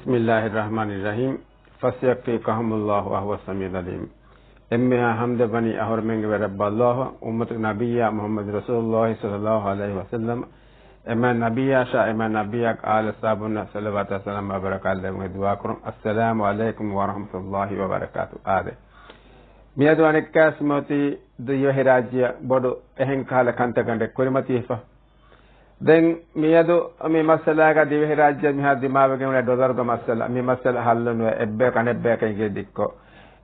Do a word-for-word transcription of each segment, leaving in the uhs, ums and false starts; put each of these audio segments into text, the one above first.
بسم الله الرحمن الرحيم. فسيكفيكهم الله وهو السميع العليم. އެންމެހާ ޙަމްދެއް ވަނީ އަހުރެމެންގެ ވެރި ރައްބަށް ﷲ، އުއްމަތުގެ ނަބިއްޔާ މުޙައްމަދު ރަސޫލުﷲ ޞައްލަﷲ ޢަލައިހި ވަސައްލަމަ، އެމާ ނަބިއްޔާއަށާ، އެމާ ނަބިއްޔާގެ އާލު އަޞްޙާބުންނަށް ޞަލަވާތާ ސަލާމާ ބަރަކާތް ލެއްވުމުގެ ދުޢާ ކުރަން. އައްސަލާމު ޢަލައިކުމް ވަރަޙްމަތުﷲ ވަބަރަކާތު. އާދެ، މިއަދު އަނެއްކާސް މިއޮތީ ދިވެހިރާއްޖެއަށް ބޮޑު އެހެން ކަހަލަ ކަންތައްގަނޑެއް ކުރިމަތިވެފަ. ދެން މިއަދު މި މައްސަލާގަ ދިވެހިރާއްޖެ މިހާ ދިމާވެގެން އުޅޭ ޑޮލަރުގެ މައްސަލަ، މި މައްސަލަ ހައްލުނުވެ އެއްބަޔަކު އަނެއްބަޔަކަށް އިނގިލި ދިއްކޮށް،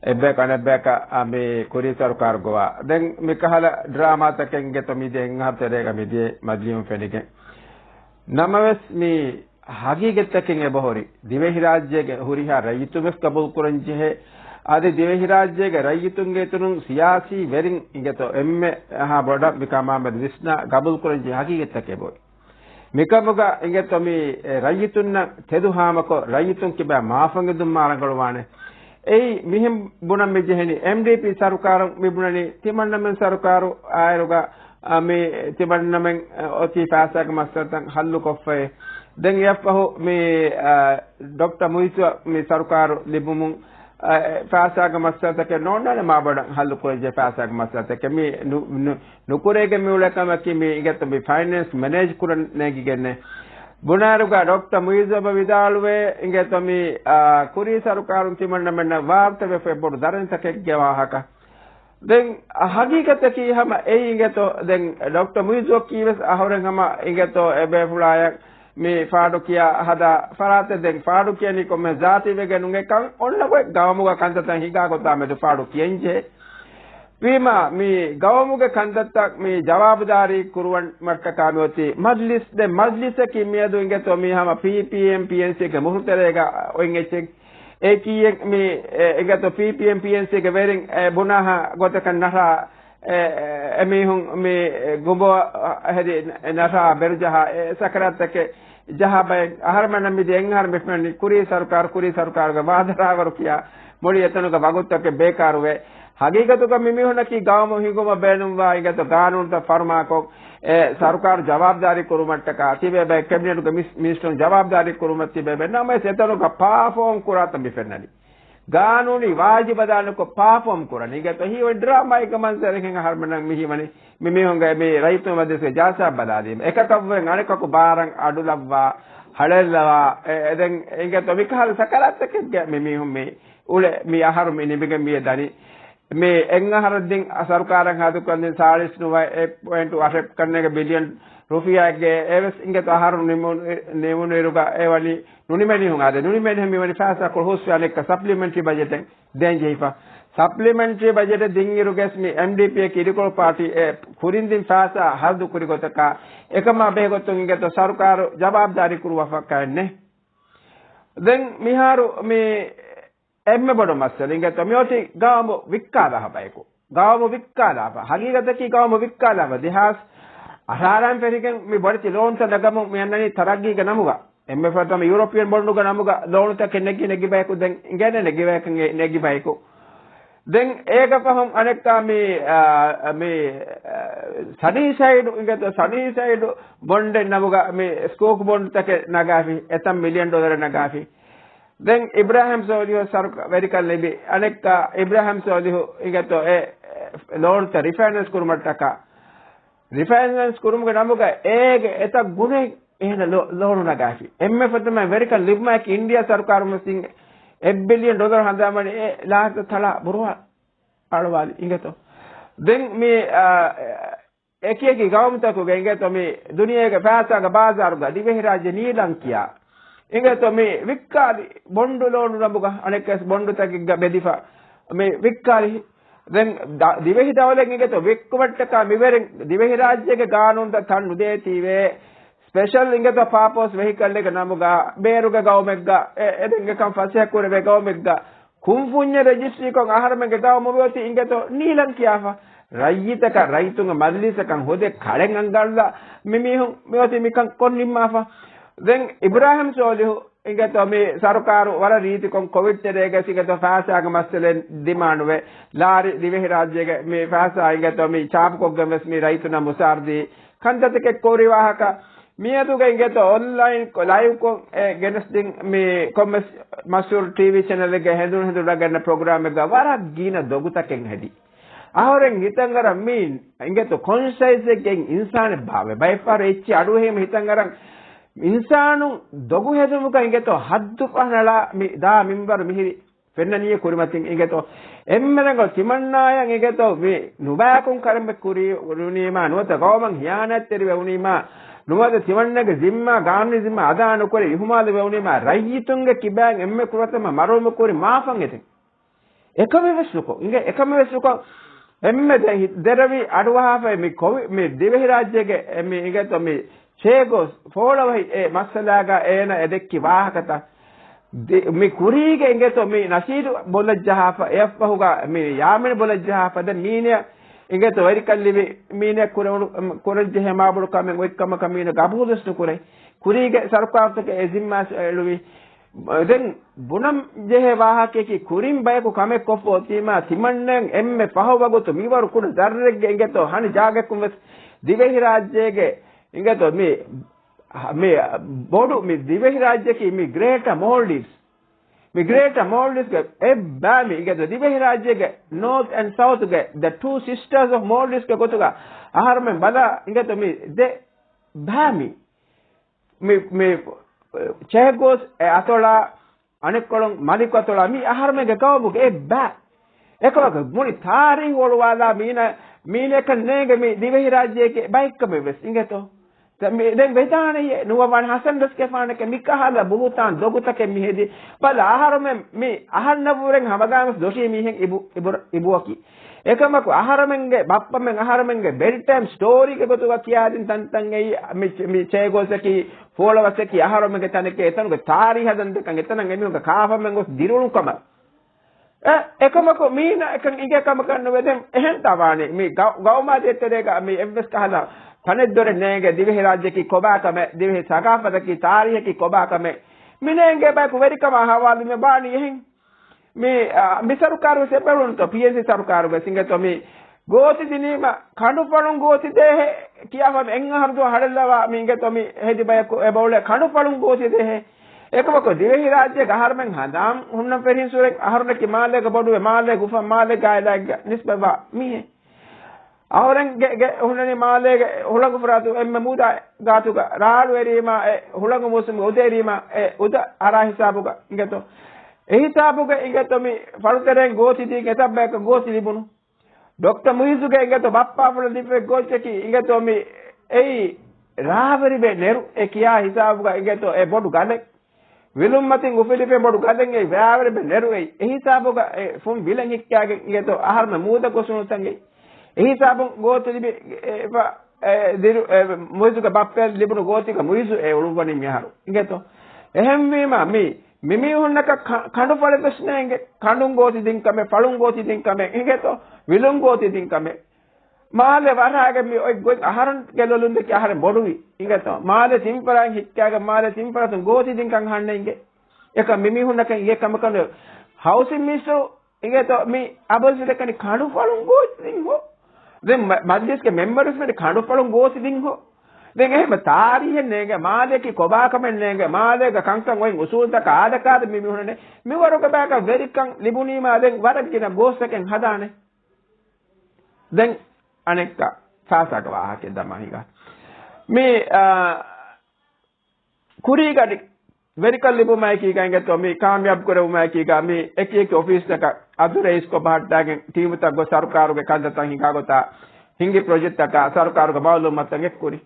އެއްބަޔަކު އަނެއްބަޔަކަށް އަ، މި ކުރީ ސަރުކާރު ގޮވާ. ދެން މި ކަހަލަ ޑްރާމާތަކެއް އިނގޭތޯ މިދިޔަ އެއް އަހަރު ތެރޭގަ މިދިޔަ މަޖިލީހުން ފެނިގެން. ނަމަވެސް މި ހަގީގަތްތަކެއް އެބަހުރި. ދިވެހިރާއްޖޭގެ ހުރިހާ ރައްޔިތުން ވެސް ގަބޫލުކުރަން ޖެހޭ. އަދި ދިވެހިރާއްޖޭގެ ރައްޔިތުންގެ އިތުރުން ސިޔާސީ ވެރިން އިނގޭތޯ އެންމެ އަހާ ބޮޑަށް މިކަމާމެދު ވިސްނާ ގަބޫލުކުރަން ޖެހޭ ހަގީގަތްތަކެއް އެބަހުރި. މިކަމުގަ އިނގޭތޯ މި، އެ، ރައްޔިތުންނަށް ތެދުހާމަކޮށް ރައްޔިތުން ކިބައިން މާފަށް އެދުން މާ ރަނގަޅުވާނެ. އެއީ މިހެން ބުނަން މި ޖެހެނީ އެމްޑީޕީ ސަރުކާރުން މި ބުނަނީ ތިމަންނަމެން ސަރުކާރު އާއިރުގަ، އަ، މި ތިމަންނަމެން، އަ، އޮތީ ފައިސާގެ މައްސަލަތައް ހައްލުކޮށްފައި. ދެން އެއަށްފަހު މި، އަ، ޑޮކްޓަރ މުއިއްޒުއަށް މި ސަރުކާރު ލިބުމުން، އަ، ފައިސާގެ މައްސަލަތަކެއް ނޯންނާނެ މާބޮޑަށް ހައްލު ކުރެއްޖެ ފައިސާގެ މައްސަލަތަކެއް. މި ނު-، ނު-، ނުކުރެވިގެން މި އުޅޭ ކަމަކީ މި އިނގޭތޯ މި ފައިނޭންސް މެނޭޖް ކުރަން ނޭނގިގެންނޭ. ބުނާއިރުގަ ޑޮކްޓަރ މުއިއްޒު އެބަ ވިދާޅުވޭ އިނގޭތޯ މި، އާ، ކުރީ ސަރުކާރުން ތިމަންނަމެންނަށް ވާރުތަވެފަ އެއްބޮޑު ދަރަނިތަކެއްގެ ވާހަކަ. ދެން ހަގީގަތަކީ ހަމަ އެއީ އިނގޭތޯ. ދެން ޑޮކްޓަރ މުއިއްޒުއަކީ ވެސް އަހުރެން ހަމަ އިނގޭތޯ އެބޭފުޅާޔަށް މި ފާޑު ކިޔާ ހަދާ ފަރާތެއް. ދެން ފާޑު ކިޔަނީ ކޮންމެ ޒާތީ ވެގެން ނޫން. އެކަން އޮންނަ ގޮތް ގައުމުގަ ކަންތައްތައް ހިނގާ ގޮތާމެދު ފާޑު ކިޔަން ޖެހޭ. ވީމާ، މި ގައުމުގެ ކަންތައްތައް މި ޖަވާބުދާރީ ކުރުވަން މަށްޓަކާ މިއޮތީ މަޖްލިސް. ދެން މަޖްލިސަކީ މިއަދު އިނގޭތޯ މީ ހަމަ ޕީޕީއެމް، ޕީއެންސީގެ މުހުރުތެރޭގަ އޮތް އެއްޗެއް. އެއީ ކީއެއް މި، އެ، އިނގޭތޯ ޕީޕީއެމް، ޕީއެންސީގެ ވެރިން، އެ، ބުނާހާ ގޮތަކަށް ނަށާ، އެ، އެ، އެމީހުން މި ގުނބޯ ހެދި ނަށާ ބެރުޖަހާ އެ ސަކަރާތްތަކެއް ޖަހާ ބައެއް އަހަރުމެންނަށް މިދިޔަ އެއް އަހަރު މި ފެންނަނީ ކުރީ ސަރުކާރު، ކުރީ ސަރުކާރުގެ ވާދަ ރާވަރު ކިޔާ މުޅި އެތަނުގެ ވަގުތުތަކެއް ބޭކާރުވެ. ހަގީގަތުގަ މި މީހުންނަކީ ގައުމު ހިނގުމަށް ބޭނުންވާ އިނގޭތޯ ގާނޫނުތައް ފަރުމާކޮށް، އެ ސަރުކާރު ޖަވާބުދާރީ ކުރުމަށްޓަކާ ތިބޭބެ، ކެބިނެޓުގެ މިސް-، މިނިސްޓަރުން ޖަވާބުދާރީ ކުރުމަށް ތިބޭބެ. ނަމަވެސް އެތަނުގަ ޕާފޯމް ކުރާތަން މި ފެންނަނީ. ގާނޫނީ ވާޖިބަށް އަދާނުކޮށް ޕާފޯމް ކުރަން. އިނގޭތޯ ހީވަނީ ޑްރާމާއެއްގެ މަންޒަރެއްހެން އަހަރުމެންނަށް މި ހީވަނީ. މި މީހުންގެ މި ރައްޔިތުން މަޖިލިސްގެ ޖަލްސާ ބަލާލީމަ. އެކަކަށްވެ އަނެކަކު ބާރަށް އަޑުލައްވާ، ހަޅޭއްލަވާ، އެ، އެ ދެން އިނގޭތޯ މިކަހަލަ ސަކަރާތްތަކެއްގަ މި މީހުން މި އުޅެ މި އަހަރު މި ނިމިގެން މިއެ ދަނީ. މި އެއް އަހަރަށް ދިން ސަރުކާރަށް ހަދުކަން ދިން ސާޅީސް ނުވަ އެއް ޕޮއިންޓު އަށެއް ކަންނޭގެ ބިލިއަން ރުފިޔާއެއްގެ އެވެސް އިނގޭތޯ އަހަރު ނިމުނު-، ނިމުނުއިރުގަ އެ ވަނީ ނުނިމެނިހުން އާދެ. ނުނިމެނިހުން މިވަނީ ފައިސާ ކޮޅު ހުސްވެ އަނެއްކާ ސަޕްލިމެންޓްރީ ބަޖެޓެއް ދޭން ޖެހިފަ. ސަޕްލިމެންޓްރީ ބަޖެޓެއް ދިންއިރުގެސް މި އެމްޑީޕީއަކީ އިރިކޮޅު ޕާޓީ އެ ކުރިން ދިން ފައިސާ ހަރަދު ކުރި ގޮތަކާ އެކަމާ ބެހޭގޮތުން އިނގޭތޯ ސަރުކާރު ޖަވާބުދާރީ ކުރުވާފަކާއެއް ނެތް. ދެން މިހާރު މި އެންމެ ބޮޑު މައްސަލަ އިނގޭތޯ މިއޮތީ ގައުމު ވިއްކާލާފަ ބަޔަކު. ގައުމު ވިއްކާލާފަ. ހަގީގަތަކީ ގައުމު ވިއްކާލާފަ. ދެހާސް އަށާރައިން ފެށިގެން މި ބޮޑެތި ލޯންތައް ނަގަމުން މި އަންނަނީ ތަރައްގީގެ ނަމުގަ. އެންމެ ފަހަތަމަ ޔޫރޯޕިއަން ބޮންޑުގެ ނަމުގަ ލޯނުތަކެއް ނެގި ނެގި ބަޔަކު ދެން އިނގޭނެ ނެގި ބަޔަކަށް ނެގި ބަޔަކު. ދެން އޭގެ ފަހުން އަނެއްކާ މި، އާ، މި، އާ، ސަނީ ސައިޑު އިނގޭތޯ ސަނީ ސައިޑު ބޮންޑެއް ނަމުގަ މި ސްކޫކް ބޮންޑުތަކެއް ނަގާފި. އެތަން މިލިއަން ޑޮލަރެއް ނަގާފި. ދެން އިބްރާހިމް ސޯލިހު ސަރު-، ވެރިކަން ލިބި. އަނެއްކާ އިބްރާހިމް ސޯލިހު އިނގޭތޯ އެ، އެ، ލޯނުތައް ރިފައިނޭންސް ކުރުމަށްޓަކާ. ރިފައިނޭންސް ކުރުމުގެ ނަމުގަ އޭގެ އެތައް ގުނައެއް އޭނަ ލޯ-، ލޯނު ނަގާފި. އެންމެ ފަހަތަމަ ވެރިކަން ލިބުމާއެކީ އިންޑިއާ ސަރުކާރުން ވެސް އެއް ބިލިއަން ޑޮލަރ ހަނދާންވަނީ އެ ލާހިތަށް ތަޅާ ބުރުވާ އަޅުވާލި އިނގޭތޯ. ދެން މި، އާ، އެކި އެކި ގައުމުތަކުގެ އިނގޭތޯ މި ދުނިޔޭގެ ފައިސާގެ ބާޒާރުގަ ދިވެހިރާއްޖެ ނީލަން ކިޔާ. އިނގޭތޯ މި ވިއްކާލި ބޮންޑު ލޯނު ނަމުގަ އަނެއްކާސް ބޮންޑުތަކެއްގަ ބެދިފަ މި ވިއްކާލި. ދެން ދަ-، ދިވެހި ދައުލަތް އިނގޭތޯ ވިއްކުމަށްޓަކާ މިވެރިން ދިވެހިރާއްޖޭގެ ގާނޫނުތައް ތަން ނުދޭތީވެ، ސްޕެޝަލް އިނގޭތޯ ޕާޕޯސް ވެހިކަލްއެއްގެ ނަމުގަ ބޭރުގެ ގައުމެއްގަ އެ-، އެދެން އެކަން ފަސޭހަ ކުރެވޭ ގައުމެއްގަ ކުންފުންޏެއް ރަޖިސްޓްރީކޮށް އަހަރުމެންގެ ގައުމު މިއޮތީ އިނގޭތޯ ނީލަން ކިޔާފަ. ރައްޔިތަކަށް ރައްޔިތުންގެ މަޖިލީސަކަށް ހުދެއް ކަޅެއް އަނގައަޅާ މި މީހުން މިއޮތީ މިކަން ކޮށް ނިންމާފަ. ދެން އިބްރާހިމް ސޯލިހު އިނގޭތޯ މި ސަރުކާރު ވަރަށް ރީތިކޮށް ކޮވިޑް ތެރޭގަ އިނގޭތޯ ފައިސާގެ މައްސަލައެއް ދިމާނުވެ، ލާރި ދިވެހިރާއްޖޭގެ މި ފައިސާ އިނގޭތޯ މި ޗާޕުކޮށްގެން ވެސް މި ރައްޔިތުންނަށް މުސާރަ ދީ ކަންތައްތަކެއް ކުރި ވާހަކަ. މިއަދުގަ އިނގޭތޯ އޮންލައިން ކޮ-، ލައިވްކޮށް އެ ގެނެސްދިން މި ކޮންމެސް މަޝްހޫރު ޓީވީ ޗެނަލެއްގެ ހެނދުނު ހެނދުނަށް ގަންނަ ޕްރޮގްރާމެއްގަ ވަރަށް ގިނަ ދޮގުތަކެއް ހެދި. އަހަރެން ހިތަށް އަރަން މީ އިނގޭތޯ ކޮންޝައިސްއެއްގެ އިންސާނެއް ބާވެ. ބައެއްފަހަރު އެއްޗި އަޑުއެހީމަ ހިތަށް އަރަން އިންސާނުން ދޮގު ހެދުމުގަ އިނގޭތޯ ހައްދު ފަހަނަޅާ މި ދާ މިންވަރު މިހިރި ފެންނަނީ ކުރިމަތިން އިނގޭތޯ. އެންމެ ރަނގަޅު ތިމަންނާޔަށް އިނގޭތޯ މި ނުބައިކުން ކަރަމެއް ކުރީ ވަނީމާ، ނުވަތަ ގައުމަށް ހިޔާނާތްތެރިވެ ވަނީމާ، ނުވަތަ ތިމަންނަގެ ޒިންމާ، ގާނޫނީ ޒިންމާ އަދާ ނުކުރެ އިހުމާލު ވެވުނީމާ، ރައްޔިތުންގެ ކިބައިން އެންމެ ފުރަތަމަ މަރުވުމު ކުރި މާފަން އެތިން. އެކަމެއް ވެސް ނުކޮށް، އިނގޭ، އެކަމެއް ވެސް ނުކޮށް، އެންމެ ދެ-، ދެރަވި އަޑުއަހާފައި މި ކޮވި-، މި ދިވެހިރާއްޖޭގެ އެ މި އިނގޭތޯ މި ޗޭގޯސް ފޯޅަވަހި އެ މައްސަލާގަ އޭނަ އެ ދެއްކި ވާހަކަތައް. ދި-، މި ކުރީގެ އިނގޭތޯ މި ނަޝީދު ބޮލަށްޖަހާފަ، އެއަށްފަހުގަ މި ޔާމިން ބޮލަށްޖަހާފަ، ދެން މީނަޔަށް އިނގޭތޯ ވެރިކަން ލިބި މީނަޔަށް ކުރެވުނު، ކުރަންޖެހޭ މާބޮޑު ކަމެއް އޮތްކަމަކަށް މީނަ ގަބޫލުވެސް ނުކުރޭ. ކުރީގެ ސަރުކާރުތަކެއް އެ ޒިންމާ އެޅުވި. ދެން ބުނަން ޖެހޭ ވާހަކަޔަކީ ކުރިން ބަޔަކު ކަމެއް ކޮށްފަ އޮތީމާ ތިމަންނައަށް އެންމެ ފަހު ވަގުތު މިވަރު ކުޑަ ޒައްރެއްގެ އިނގޭތޯ ހަނި ޖާގައަކުން ވެސް ދިވެހިރާއްޖޭގެ އިނގޭތޯ މި، މި ބޮޑު މި ދިވެހިރާއްޖެއަކީ މި ގްރޭޓަ މޯލްޑިވްސް. މި ގްރޭޓަ މޯލްޑިވްސްގެ އެއްބައި މި އިނގޭތޯ ދިވެހިރާއްޖޭގެ ނޯތް އެންޑް ސައުތުގެ ދަ ޓޫ ސިސްޓާސް އޮފް މޯލްޑިވްސްގެ ގޮތުގަ އަހަރުމެން ބަލާ އިނގޭތޯ މި ދެ ބައި މި މި، މި، ޗޭގޯސް އެ އަތޮޅާ، އަނެއްކޮޅުން މަލިކު އަތޮޅާ، މި އަހަރުމެންގެ ގައުމުގެ އެއް ބައި. އެކަމަކު މުޅި ތާރީހު އޮޅުވާލާ މީނަ، މީނައަކަށް ނޭނގެ މި ދިވެހިރާއްޖޭގެ ބައެއްކަމެއް ވެސް އިނގޭތޯ. ދެ-، މި-، ދެން ވެދާނެޔޭ، ނުވަވާނެ ހަސަން ރަސްގެފާނެކޭ މިކަހަލަ ބުހުތާން ދޮގުތަކެއް މި ހެދި. ބަލަ، އަހަރުމެން މި އަހަންނަށްވުރެން ހަމަގާނަސް ދޮށީ މީހެއް އިބު-، އިބުރ-، އިބުއަކީ. އެކަމަކު އަހަރަމެންގެ ބައްޕަމެން އަހަރަމެންގެ ބެޑް ޓައިމް ސްޓޯރީގެ ގޮތުގަ ކިޔާދިން ތަންތަން އެއީ މި، މި ޗޭގޯސްއަކީ ފޯޅަވަސްއަކީ އަހަރަމެންގެ ތަނެކޭ އެތަނުގެ ތާރީހަށް ދަންދެކަން އެތަނަށް އެމީހުންގެ ކާފަމެން ގޮސް ދިރިއުޅުން ކަމަށް. އެ، އެކަމަކު މީނަ އެކަން އިނގޭ ކަމަކަށް ނުވެ ދެން އެހެންތާ ވާނީ މި ގަ-، ގައުމާ ދޭތެރޭގަ މި އެއްވެސް ކަހަލަ ތަނެއްދޮރެއް ނޭނގެ ދިވެހިރާއްޖެއަކީ ކޮބާ ކަމެއް، ދިވެހި ސަގާފަތަކީ ތާރީހަކީ ކޮބާ ކަމެއް. މި ނޭނގޭ ބަޔަކު ވެރިކަމާ ހަވާލުވެ ބާނީ އެހެން. މި، އާ، މި ސަރުކާރު ވެސް އެބައުޅުނުތޯ، ޕީއެންސީ ސަރުކާރު ވެސް އިނގޭތޯ މި ގޯތި ދިނީމަ ކަނޑުފަޅުން ގޯތި ދޭހޭ ކިޔާފަ މި އެއް އަހަރު ދުވަހު ހަޅެއްލަވާ މި އިނގޭތޯ މި ހެދި ބަޔަކު އެބައުޅޭ ކަނޑުފަޅުން ގޯތި ދޭހޭ. އެކަމަކު ދިވެހިރާއްޖޭގެ އަހަރުމެން ހަނދާން ހުންނަން ފެށިން ސުރެން އަހަރުންނަކީ މާލޭގެ ބޮޑުވެ މާލޭގެ އުފަން މާލޭގެ އާއިލާއެއްގަ ނިސްބަތްވާ މީހެއް. އަހަރެންގެ ގެ ހުންނަނީ މާލޭގެ ހުޅަނގު ފަރާތު އެންމެ މޫދާ ގާތުގަ ރާޅު އެރީމާ އެ ހުޅަނގު މޫސުމުގެ އުދަ އެރީމާ އެ އުދަ އަރާ ހިސާބުގަ އިނގޭތޯ. އެހިސާބުގަ އިނގޭތޯ މި ފަޅުތެރެއިން ގޯތި ދީން އެތައް ބަޔަކަށް ގޯތި ލިބުނު. ޑޮކްޓަރ މުއިޒުގެ އިނގޭތޯ ބައްޕާފުޅަށް ލިބިފައި ގޯތިއަކީ އިނގޭތޯ މި އެއީ ރާވެރިބެ ނެރު އެ ކިޔާ ހިސާބުގަ އިނގޭތޯ އެ ބޮޑު ގަލެއް. ވިލުންމަތިން އުފެދިފައި ބޮޑު ގަލެއް އެއީ ރާވެރިބެ ނެރު އެއީ. އެހިސާބުގަ އެ ފުން ވިލެއް ހިއްކާގެން އިނގޭތޯ އަހަރުމެން މޫދަށް ގޮސްނުތަން އެއީ. އެހިސާބުން ގޯތި ލިބި އެ، އެ، ދިރު-، އެ، މުއިޒުގެ ބައްޕަޔަށް ލިބުނު ގޯތީގަ މުއިޒު އެ އުޅުއްވަނީ މިހާރު އިނގޭތޯ. އެހެންވީމަ މި މި މީހުންނަކަށް ކަ-، ކަނޑުފަޅެއް ވެސް ނޭނގެ. ކަނޑުން ގޯތި ދިން ކަމެއް، ފަޅުން ގޯތި ދިން ކަމެއް އިނގޭތޯ، ވިލުން ގޯތި ދިން ކަމެއް. މާލެ ވަރާގެ މި އޮތް ގޮތް އަހަރުންގެ ލޮލުން ދެކި އަހަރެން ބޮޑުވި އިނގޭތޯ. މާލެ ތިން ފަރާތް ހިއްކާގެ މާލެ ތިން ފަރާތުން ގޯތި ދިން ކަން އަހަންނަށް އިނގޭ. އެކަމް މި މީހުންނަކަށް އިނގޭ ކަމަކަށް ނުވޭ. ހައުސިން މިނިސްޓަރު އިނގޭތޯ މި އަބަދު ދެކަނީ ކަނޑުފަޅުން ގޯތި ދިން ހޯ. ދެން މަ-، މަޖްލިސްގެ މެމްބަރު ވެސް މި ކަނޑުފަޅުން ގޯތި ދިން ހޯ. ދެން އެހެން ތާރީހެއް ނޭނގެ، މާލެއަކީ ކޮބާކަމެއް ނޭނގެ، މާލޭގަ ކަންކަން އޮތް އުސޫލްތަކާ އާދަކާދަ މި މީހުންނެ މިވަރުގެ ބަޔަކަށް ވެރިކަން ލިބުނީމާ ދެން ވަރަށް ގިނަ ގޯސްތަކެއް ހަދާނެ. ދެން އަނެއްކާ ފާސާގެ ވާހަކައެއް ދަމާ ހިނގާ. މި، އާ، ކުރީގަ ވެރިކަން ލިބުމާއެކީގަ އިނގޭތޯ މި ކާމިޔާބު ކުރެވުމާއެކީގަ މި އެކި އެކި އޮފީސްތަކަށް އަދު ރައީސްކޮށް ބަހައްޓާގެން ޓީމުތައް ގޮސް ސަރުކާރުގެ ކަންތައްތައް ހިނގާ ގޮތާ ހިނގި ޕްރޮޖެކްޓްތަކާ ސަރުކާރުގެ މައުލޫމަތްތައް އެއްކުރި.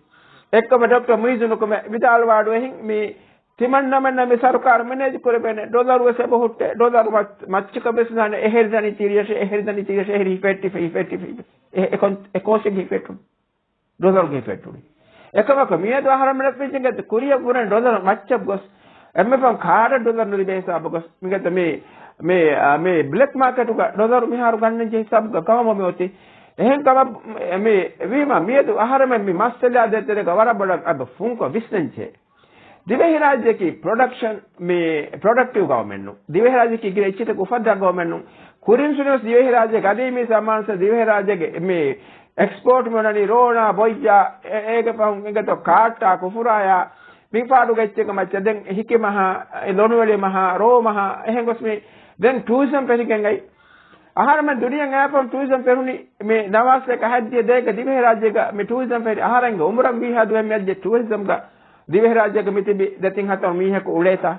އެއްކަމަށް ޑޮކްޓަރ މުއިޒު ނުކުމެ ވިދާޅުވާ އަޑު އެހިން މި ތިމަންނަމެންނަށް މި ސަރުކާރު މެނޭޖް ކުރެވޭނެ ޑޮލަރު ވެސް އެބަ ހުއްޓޭ. ޑޮލަރު މައްޗަކަށް ވެސް ނާނެ އެހެރި ދަނީ ތިރީސް، އެހެރި ދަނީ ތިރީސް، އެހެރި ހިފެއްޓި، ހިފެއްޓި، ހިފެއްޓި. އެ، އެ ކޮން-، އެ ކޯށެއްގެ ހިފެއްޓުން. ޑޮލަރުގެ ހިފެއްޓުން. އެކަމަކު މިއަދު އަހަރެން މިނަ ފިން ޖެނގެ ކުރިއަށް ވުރެން ޑޮލަރު މައްޗަށް ގޮސް، އެންމެ ފަން ކާޑަށް ޑޮލަރު ނުލިބޭ ހިސާބު ގޮސް، މިގެތަ މި، މި، އާ، މި ބްލެކް މާކެޓުގަ ޑޮލަރު މިހާރު ގަންނަން ޖެހި ހިސާބުގަ ގައުމު މި އޮތީ. އެހެން ކަމަށް މި ވީމަ މިއަދު އަހަރެމެން މި މައްސަލައާ ދޭތެރޭގަ ވަރަށް ބޮޑަށް އަބަ ފުންކޮށް ވިސްނަން ޖެހޭ. ދިވެހިރާއްޖެއަކީ ޕްރޮޑަކްޝަން، މި ޕްރޮޑަކްޓިވް ގައުމެއް ނޫން. ދިވެހިރާއްޖެއަކީ ގިރަ އެއްޗިތަކު އުފައްދާ ގައުމެއް ނޫން. ކުރިން ސުރެވެސް ދިވެހިރާއްޖެ ގަދީމީ ސަމާންސަ ދިވެހިރާއްޖޭގެ މި އެކްސްޕޯޓް މި އޮންނަނީ ރޯނާ، ބޮއްޔާ، އޭގެ ފަހުން އިނގޭތޯ ކާއްޓާ، ކުފުރާޔާ، މި ފާޑުގެ އެއްޗެއްގެ މައްޗަށް. ދެން ހިކި މަހާ، އެ ލޮނުވެލި މަހާ، ރޯ މަހާ، އެހެން ގޮސް މި ދެން ޓޫރިޒަމް ފެށިގެން އައި. އަހަރެމެން ދުނިޔެ އައިފަހުން ޓޫރިޒަމް ފެށުނީ މި ނަވާސް ސަތޭކަ ހައްދިހަ ދޭގަ ދިވެހިރާއްޖޭގަ މި ޓޫރިޒަމް ފެށި އަހަރެންގެ އުމުރަށް ވީހާ ދުވަހެއް މިއައްޖެ ޓޫރިޒަމްގަ ދިވެހިރާއްޖޭގަ މިތިބި ދެތިން ހަތަރު މީހަކު އުޅޭތާ.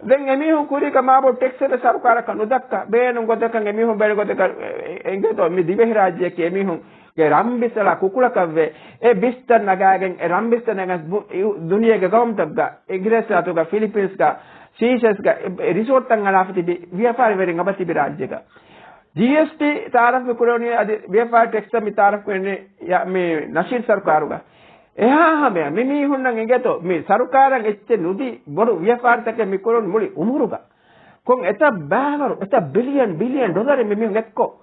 ދެން އެމީހުން ކުރީގަ މާބޮޑު ޓެކްސް އެބަ ސަރުކާރަކަށް ނުދައްކާ، ބޭނުން ގޮތަކަށް އެމީހުން ބޭނުން ގޮތަކަށް އެ-، އެ-، އެނގޭތޯ މި ދިވެހިރާއްޖެއަކީ އެމީހުންގެ ރަން ބިސްތަޅާ ކުކުޅަކަށްވެ، އެ ބިސްތައް ނަގާގެން އެ ރަން ބިސްތައް ނަގަސް ދު-، އި-، ދުނިޔޭގެ ގައުމުތަކުގަ، އިނގިރޭސި ސާތުގަ، ފިލިޕީންސްގަ، ސީޝެލްސްގަ އެ، އެ ރިސޯޓްތައް އަޅާފަ ތިބި ވިޔަފާރިވެރިން އެބަ ތިބި ރާއްޖޭގަ. ޖީއެސްޓީ ތައާރަފް ކުރެވުނީ އަދި ވިޔަފާރި ޓެކްސް މި ތައާރަފް ކުރެވުނީ ޔާ-، މި ނަޝީދު ސަރުކާރުގަ. އެހާ ހަމަޔަށް މި މީހުންނަށް އިނގޭތޯ މި ސަރުކާރަށް އެއްޗެއް ނުދީ ބޮޑު ވިޔަފާރިތަކެއް މި ކުރުން މުޅި އުމުރުގަ. ކޮން އެތައް ބައިވަރު، އެތައް ބިލިއަން ބިލިއަން ޑޮލަރެއް މި މީހުން އެއްކޮށް.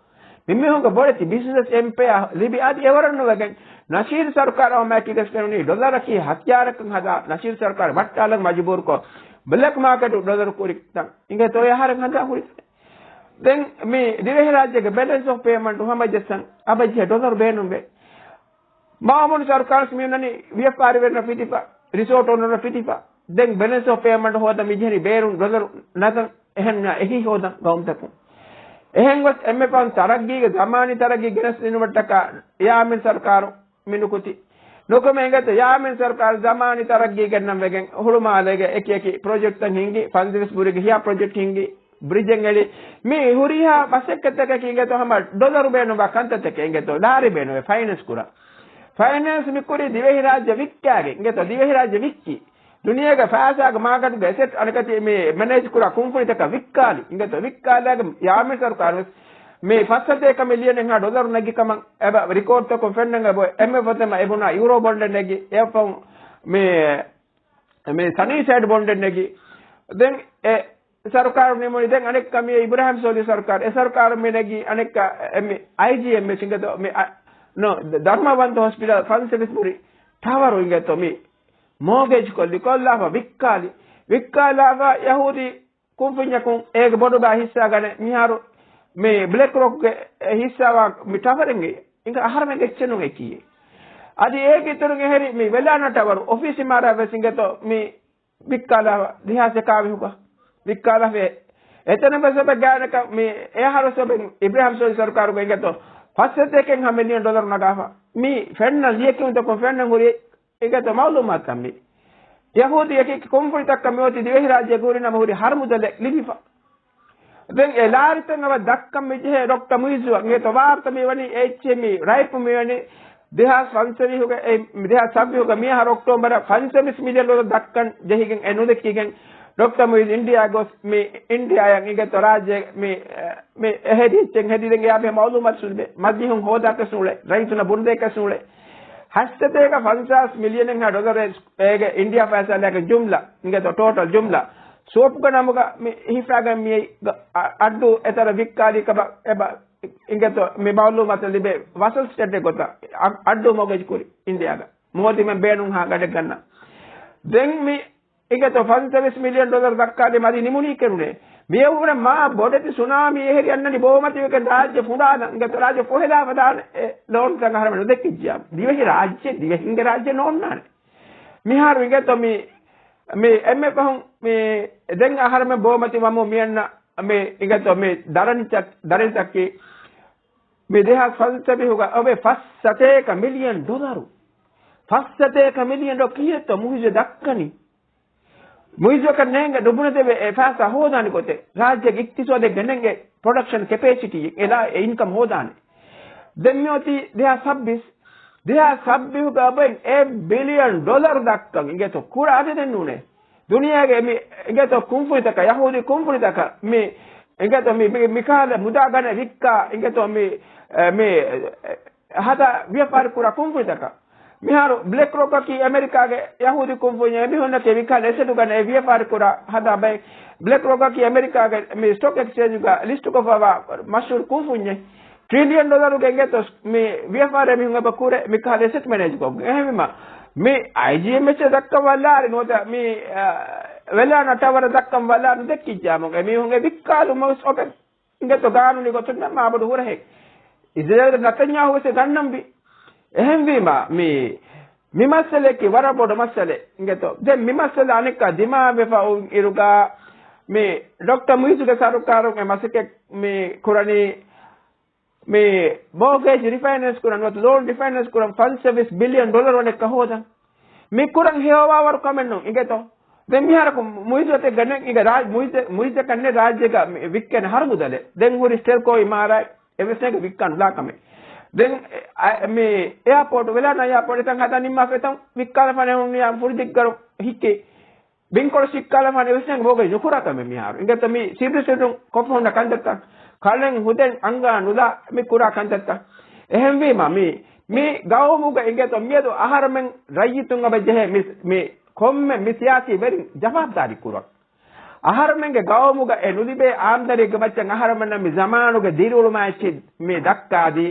މި މީހުންގެ ބޮޑެތި ބިޒްނަސް އެމްޕަޔާ ލިބި އަދި އެވަރަށް ނުވެގެން ނަޝީދު ސަރުކާރަށް ހަމައަކީ ގެސް ފެނުނީ ޑޮލަރަކީ ހަތިޔާރަކަށް ހަދާ ނަޝީދު ސަރުކާރު ވައްޓާލަން މަޖުބޫރުކޮށް ބްލެކް މާކެޓު ޑޮލަރު ކުރި ތަން. އިނގޭތޯ އެ އަހަރެން ހަނދާން ހުރި. ދެން މި ދިވެހިރާއްޖޭގެ ބެލެންސް އޮފް ޕޭމަންޓު ހަމަޖެއްސަން އަބަޖެހޭ ޑޮލަރު ބޭނުންވޭ. މާމޫނު ސަރުކާރު މި އޮންނަނީ ވިޔަފާރިވެރިންނަށް ފިތިފަ، ރިސޯޓް އޮނަރުންނަށް ފިތިފަ. ދެން ބެލެންސް އޮފް ޕޭމަންޓް ހޯދަން މި ޖެހެނީ ބޭރުން ޑޮލަރު ނަތަން އެހެން އެހީ ހޯދަން ގައުމުތަކުން. އެހެން ގޮސް އެންމެ ފަހުން ތަރައްގީގެ ޒަމާނީ ތަރައްގީ ގެނެސް ދިނުމަށްޓަކާ ޔާމީން ސަރުކާރު މި ނުކުތީ. ނުކުމެ އިނގޭތޯ ޔާމީން ސަރުކާރު ޒަމާނީ ތަރައްގީ ގެންނަން ވެގެން ހުޅުމާލޭގެ އެކި އެކި ޕްރޮޖެކްޓްތައް ހިންގި، ފަންސަވީސް ބުރިގެ ހިޔާ ޕްރޮޖެކްޓް ހިންގި، ބްރިޖެއް އެޅި. މި ހުރިހާ މަސައްކަތްތަކަކީ އިނގޭތޯ ހަމަ ޑޮލަރު ބޭނުންވާ ކަންތައްތަކެއް އިނގޭތޯ ލާރި ބޭނުންވެ ފައިނޭންސް ކުރާ. ފައިނޭންސް މި ކުރީ ދިވެހިރާއްޖެ ވިއްކާގެން އިނގޭތޯ ދިވެހިރާއްޖެ ވިއްކީ. ދުނިޔޭގެ ފައިސާގެ މާކެޓުގެ އެސެޓް އަނެކަތި މި މެނޭޖް ކުރާ ކުންފުނިތަކަށް ވިއްކާލި. އިނގޭތޯ ވިއްކާލާގެ ޔާމީން ސަރުކާރު ވެސް މި ފަސް ސަތޭކަ މިލިއަނެއްހާ ޑޮލަރު ނެގި ކަމަށް އެބަ ރިކޯޑްތަކުން ފެންނަން އެބަ އެންމެ ފަހު އެބުނާ ޔޫރޯ ބޮންޑެއް ނެގި އެއަށްފަހު މި، މި ސަނީ ސައިޑް ބޮންޑެއް ނެގި. ދެން އެ ސަރުކާރު ނިމުނީ ދެން އަނެއްކާ މި އިބްރާހިމް ސޯލިހު ސަރުކާރު. އެ ސަރުކާރު މި ނެގީ އަނެއްކާ އެ މި އައިޖީއެމްއެޗް އިނގޭތޯ މި އަ-، ނޯ، ދަރުމަވަންތަ ހޮސްޕިޓަލް ފަންސަވީސް ބުރި ޓަވަރު އިނގޭތޯ މި މޯގޭޖް ކޮށްލި ކޮށްލާފަ ވިއްކާލި. ވިއްކާލާފަ ޔަހޫދީ ކުންފުންޏަކުން އޭގެ ބޮޑުބާ ހިއްސާ ގަނެ މިހާރު މި ބްލެކް ރޮކްގެ ހިއްސާވާ މި ޓަވަރެއް އިނގޭ އަހަރެމެން އެއްޗެއް ނު އެކީ. އަދި އޭގެ އިތުރުން އެހެރި މި ވެލާނާ ޓަވަރު އޮފީސް އިމާރާތް ވެސް އިނގޭތޯ މި ވިއްކާލާ ދެހާސް އެކާވީހުގަ ވިއްކާލާފަ އެތަނަށް ވެސް އެބަ ގާނަކަ މި އެ އަހަރު ސަބެން އިބްރާހިމް ސޯލި ސަރުކާރުގަ އިނގޭތޯ ފަސް ސަތޭކަ ހަ މިލިއަން ޑޮލަރު ނަގާފަ. މި ފެންނަ ލިޔެކިޔުންތަކުން ފެންނަ ހުރި އިނގޭތޯ މައުލޫމާތުތައް މި ޔަހޫދީ އެކި ކުންފުނިތަކަށް މި އޮތީ ދިވެހިރާއްޖެ ހުރި ނަމަ ހުރި ހަރު މުދަލެއް ލިބިފަ. ދެން އެ ލާރިތައް އަވަ ދައްކަން މި ޖެހޭ ޑޮކްޓަ މުއިއްޒުއަށް އިނގޭތޯ ވާރުތަ މި ވަނީ އެއްޗެއް މި ރައިޕު މި ވަނީ ދެހާސް ފަންސަވީހުގަ އެ ދެހާސް ސައްބީހުގަ މިއަހަރު އޮކްޓޯބަރަށް ފަންސަވީސް މިލިއަން ޑޮލަރު ދައްކަން ޖެހިގެން އެ ނުދެއްކިގެން ޑޮކްޓަ މުއިއްޒު އިންޑިއާ ގޮސް މި އިންޑިއާއަށް އިނގޭތޯ ރާއްޖެ މި، މި އެހެދި އެއްޗެއް ހެދިދެން އެޔާ މި މައުލޫމާތު ސުންބެ މަޖިހުން ހޯދާކަށް ނޫޅޭ، ރައްޔިތުންނަށް ބުނެދޭކަށް ނޫޅޭ. ހަސްތަތޭކަ ފަންސާސް މިލިއަނެއްހާ ޑޮލަރެއް އޭގެ އިންޑިއާ ފައިސާލާގެ ޖުމްލަ، އިނގޭތޯ ޓޯޓަލް ޖުމްލަ، ސޯޕުގެ ނަމުގަ މި ހިފާގެން މިއައި އަ-، އައްޑޫ އެތަރަ ވިއްކާލީ ކަމަށް އެބަ، އިނގޭތޯ މި މައުލޫމާތު ލިބޭ ވަސަލް ސްޓޭޓެއް ގޮތަށް އަ-، އައްޑޫ މޯގޭޖް ކުރި އިންޑިއާގަ. މޯދިމެން ބޭނުންހާ ގަޑެއް ގަންނަ. ދެން މި އިނގޭތޯ ފަންސަވީސް މިލިއަން ޑޮލަރު ދައްކާލީމަ އަދި ނިމުނީ ކެރުނޭ. މިއަށްވުރެ މާ ބޮޑެތި ސުނާމީ އެހެރި އަންނަނީ ބޯމަތިވެގެން ރާއްޖެ ފުނޑާލަން. އިނގޭތޯ ރާއްޖެ ފޮހެލާފަ ދާނެ އެ ލޯންތައް އަހަރެމެން ނުދެއްކިއްޖެޔާ. ދިވެހި ރާއްޖެ، ދިވެހިންގެ ރާއްޖެ ނޯންނާނެ. މިހާރު އިނގޭތޯ މި، މި އެންމެ ފަހުން މި ދެން އަހަރެމެން ބޯމަތި ވަމުން މިއަންނަ މި އިނގޭތޯ މި ދަރަނިތައް، ދަރަނިތަކީ މި ދެހާސް ފަންސަވީހުގަ އޮވޭ ފަސް ސަތޭކަ މިލިއަން ޑޮލަރު. ފަސް ސަތޭކަ މިލިއަން ޑޮ ކިހިނެއްތޯ މުއިއްޒު ދައްކަނީ؟ މުއިއްޒަކަށް ނޭނގެ ނުބުނެދެވޭ އެ ފައިސާ ހޯދާނެ ގޮތެއް، ރާއްޖޭގެ އިޤްތިޞާދެއްގެ ނޭނގެ ޕްރޮޑަކްޝަން ކެޕޭސިޓީ އެ އިންކަމް ހޯދާނެ. ދެން މިއޮތީ ދެހާސް ސައްބީސް، ދެހާސް ސައްބީހުގަ އެ ބިލިއަން ޑޮލަރު ދައްކަން އިނގޭތޯ ކުރާ އަދަދެއް ނޫނޭ. ދުނިޔޭގެ މި އިނގޭތޯ ކުންފުނިތަކަށް، ޔަހޫދީ ކުންފުނިތަކަށް މި އިނގޭތޯ މި، މި، މިކަހަލަ މުދާ ގަނެ ވިއްކާ އިނގޭތޯ މި، އެ، މި، އެ، ހަދާ ވިޔަފާރި ކުރާ ކުންފުނިތަކަށް. މިހާރު ބްލެކް ރޮކަކީ އެމެރިކާގެ ޔަހޫދީ ކުންފުންޏެއް، އެމީހުންނަކީ ވިކާލަ އެސެޓު ގަނެ ވިޔަފާރި ކުރާ ހަދާ ބައެއް. ބްލެކް ރޮކަކީ އެމެރިކާގެ މި ސްޓޮކް އެކްސްޗޭންޖުގަ ލިސްޓުކޮށްފައިވާ މަޝްހޫރު ކުންފުންޏެއް. ޓްރިލިއަން ޑޮލަރުގެ އިނގޭތޯ މި ވިޔަފާރި މީހުން އެބަ ކުރޭ މިކަހަލަ އެސެޓް މެނޭޖް ކޮށްގެން. އެހެންވީމަ، މި އައިޖީއެމްއެޗް ދައްކަން ވައްލާރި ނުވަތަ މި، އަ، ވެލާނަ ޓަވަރ ދައްކަން ވައްލާރި ނުދެއްކިއްޖާމު އެމީހުންގެ ވިއްކާލުމަށް އޮކެ. އިނގޭތޯ ގާނޫނީ ގޮތުން މާބޮޑު ހުރަހެއް. އިޒްރޭލްގެ ނަތަންޔާހޫ ވެސް ގަންނަންވީ. އެހެންވީމަ، މި، މި މައްސަލައަކީ ވަރަށް ބޮޑު މައްސަލައެއް އިނގޭތޯ. ދެން މި މައްސަލަ އަނެއްކާ ދިމާވެފަ އޮތް އިރުގަ، މި ޑޮކްޓަރ މުއިއްޒުގެ ސަރުކާރުން އެ މަސައްކަތް މި ކުރަނީ، މި މޯގޭޖް ރިފައިނޭންސް ކުރަން ނުވަތަ ލޯން ރިފައިނޭންސް ކުރަން ފަންސަވީސް ބިލިއަން ޑޮލަރު ވަނެއްކަ ހޯދަން. މި ކުރަން ހެޔޮވާވަރު ކަމެއް ނޫން އިނގޭތޯ. ދެން މިހާރަކު މުއިއްޒު އަތެއްގަ ނެތް އިނގޭ ރާ-، މުއިއްޒަ-، މުއިއްޒަކަށް ނެތް ރާއްޖޭގަ މި ވިއްކޭނެ ހަރު މުދަލެއް. ދެން ހުރި ސްޓެލްކޯ އިމާރާތް އެވެސް ނޭނގެ ވިއްކާ ނުލާ ކަމެއް. ދެން އެ-، އަ-، މި އެއާޕޯޓް، ވެލާނާ އެއާޕޯޓް އެތަން ހަދާ ނިންމާފަ އެތަން ވިއްކާލަފާނެ ހުންނިޔާ ފުރި ދިއްގަރު ހިއްކި. ބިންކޮޅު ސިއްކާލަފާނެ އެވެސް ނޭނގެ މޯގޭޖް ނުކުރާ ކަމެއް މިހާރު. އިނގޭތޯ މި ސިއްރި ސިއްރުން ކޮށްފަ ހުންނަ ކަންތައްތައް. ކަޅެން ހުދެން އަނގާ ނުލާ މި ކުރާ ކަންތައްތައް. އެހެންވީމަ މި، މި ގައުމުގަ އިނގޭތޯ މިއަދު އަހަރުމެން ރައްޔިތުން އަބަ ޖެހޭ މި، މި ކޮންމެ މި ސިޔާސީ ވެރިން ޖަވާބުދާރީ ކުރަން. އަހަރުމެންގެ ގައުމުގަ އެ ނުލިބޭ އާމްދަނީގެ މައްޗަށް އަހަރުމެންނަށް މި ޒަމާނުގެ ދިރިއުޅުމާ އެއްޗެއް މި ދައްކާދީ،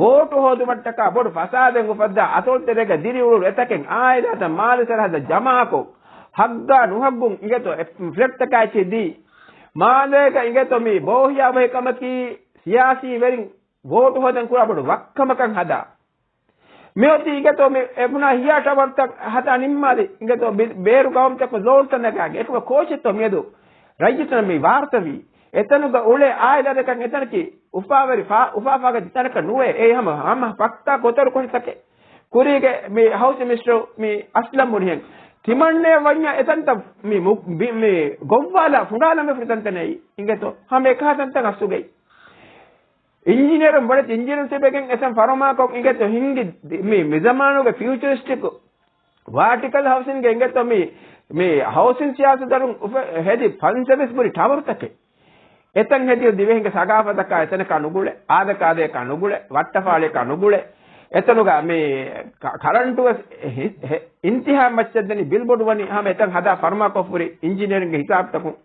ވޯޓު ހޯދުމަށްޓަކާ ބޮޑު ފަސާދައެއް އުފައްދާ އަތޮޅުތެރޭގަ ދިރިއުޅުނު އެތަކެއް އާއިލާތައް މާލެ ސަރަހައްދަށް ޖަމާކޮށް، ހައްގާ ނުހައްގުން އިނގޭތޯ އެ ފްލެޓްތަކާ އެއްޗެއް ދީ، މާލޭގަ އިނގޭތޯ މި ބޯހިޔާވަހިކަމަކީ ސިޔާސީ ވެރިން ވޯޓު ހޯދަން ކުރާ ބޮޑު ވައްކަމަކަށް ހަދާ. މިއޮތީ އިނގޭތޯ މި އެ ބުނާ ހިޔާ ޓަވަރުތައް ހަދާ ނިންމާލި އިނގޭތޯ ބި-، ބޭރު ގައުމުތަކުން ލޯންތައް ނަގާގެ. އެކަމަކު ކޯޗެއްތޯ މިއަދު ރައްޔިތުން މި ވާރުތަވީ؟ އެތަނުގަ އުޅޭ އާއިލާތަކަށް އެތަނަކީ އުފާވެރި ފާ-، އުފާފާގަތި ތަނަކަށް ނުވޭ. އެއީ ހަމަ، ހަމަ ޕައްކާ ކޮތަރު ކޮށި ތަކެއް. ކުރީގެ މި ހައުސިން މިނިސްޓަރު މި އަސްލަމް މުރިހެން ތިމަންނޭ ވަންޏާ އެތަންތައް މި މު-، ބި-، މި ގޮއްވާލާ ފުނޑާލަން ވެފަ ތަންތަނެއް އިނގޭތޯ. ހަމަ އެކަހަ ތަންތަން އަސްލުގައި. އިންޖިނިއަރުން ބޮޑެތި އިންޖިނިއަރުން ތިބެގެން އެތަން ފަރުމާކޮށް އިނގޭތޯ ހިންގި މި، މި ޒަމާނުގެ ފިއުޗަރިސްޓިކް ވާޓިކަލް ހައުސިންގެ އިނގޭތޯ މި، މި ހައުސިން ސިޔާސަތުދަރުން އުފެ-، ހެދި ފަންސަވީސް ބުރި ޓަވަރުތަކެއް. އެތަން ހެދިޔު ދިވެހިންގެ ސަގާފަތަކާ އެތަނަކާ ނުގުޅެ، އާދަކާދަޔަކާ ނުގުޅެ، ވައްޓަފާޅިޔަކާ ނުގުޅެ. އެތަނުގަ މި ކަ-، ކަރަންޓުވެސް ހި-، ހެ-، އިންތިހާ މައްޗަށް ދެނީ ބިލް ބޮޑުވަނީ ހަމަ އެތަން ހަދާ ފަރުމާކޮށްފުރި އިންޖިނިއަރިންގެ ހިސާބުތަކުން.